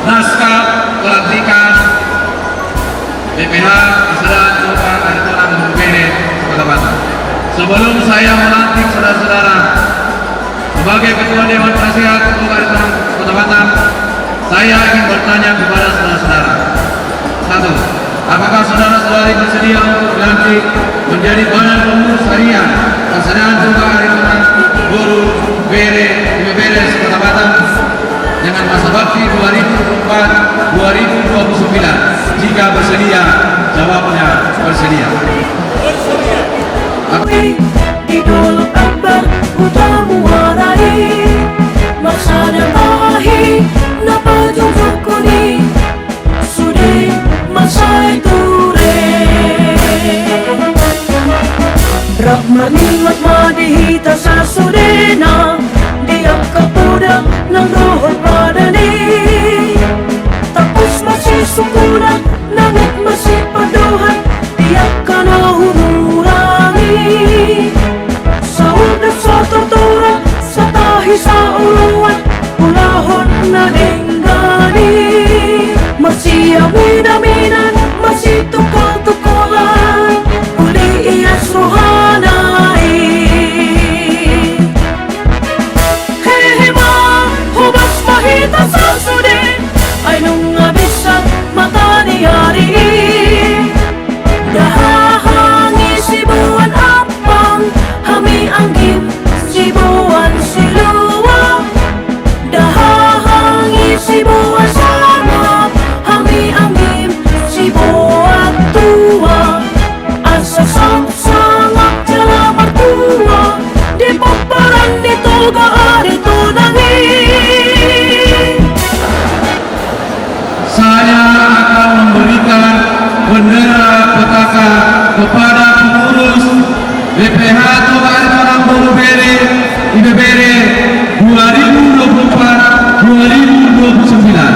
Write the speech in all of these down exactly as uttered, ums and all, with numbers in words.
Naskah pelantikan B P H Pasaran Toga Aritonang Boru Bere se-Kota Batam. Sebelum saya melantik saudara-saudara sebagai Ketua Dewan Penasehat Toga Aritonang Kota Batam, saya ingin bertanya kepada saudara-saudara. Satu, apakah saudara-saudari bersedia untuk dilantik menjadi Badan Pengurus Harian Pasaran Toga Aritonang Boru Bere Ibebere se-Kota Batam dengan masa bakti dua ribu dua puluh empat dua ribu dua puluh sembilan? Jika bersedia, jawabnya bersedia. Di dolok Ambar, Huta Muara i, marsada tahi na pajongjongkon i, sude mansai ture. Rap marningot ma di hita sasudena, di angka poda nang dohot padan i. Tapos ma sisungkunan, nangit ma sipandohan di angka na hurang i. Saur dohot satortoran, satahi saoloan, ulahon na denggan i. Marsiaminaminan, marsitungkoltungkolan, uli ias rohana i. Hehe ma, hobas ma hita sasude, ai nunga binsar mata ni ari i. Dahahang i siboan ampang, hami anggim siboan silua. Dahahang i siboan sangap, hami anggim siboan tua. Asa sangap jala martua di pomparan ni Toga Aritonang i. Saya akan memberikan bendera pusaka kepada pengurus B P H Toga Aritonang Boru Bere Ibebere dua ribu dua puluh empat dua ribu dua puluh sembilan.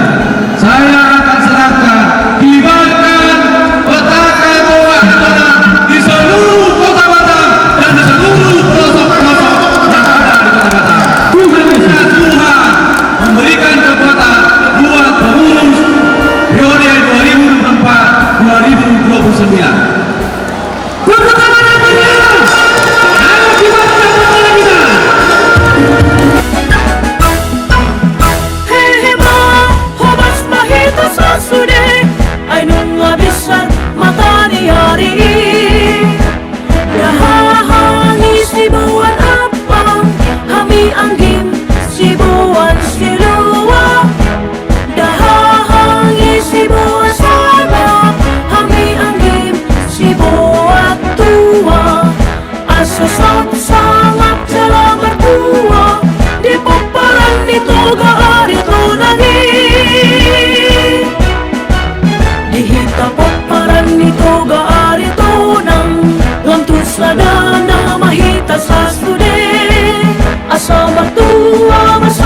Saya akan serahkan, kibarkan pusaka Toga Aritonang di seluruh Kota Batam dan di seluruh pelosok-pelosok yang ada di Kota Batam. Tuhan, Tuhan memberikan kekuatan buat pengurus periode dua ribu dua puluh empat dua ribu dua puluh sembilan. Tepuk tangan yang meriah. Ayo kita, kita, kita, kita. Hehe ma, hobas ma hita sasude, ai nunga binsar mata ni ari i. Dahahang i siboan ampang, hami anggim siboan silua. Dahahang i siboan sangap, hami anggim siboan tua. Asa sangap jala martua di pomparan ni Toga Aritonang i. Di hita pomparan ni Toga Aritonang, lam tu sadana ma hita sasude. Asa martua, asa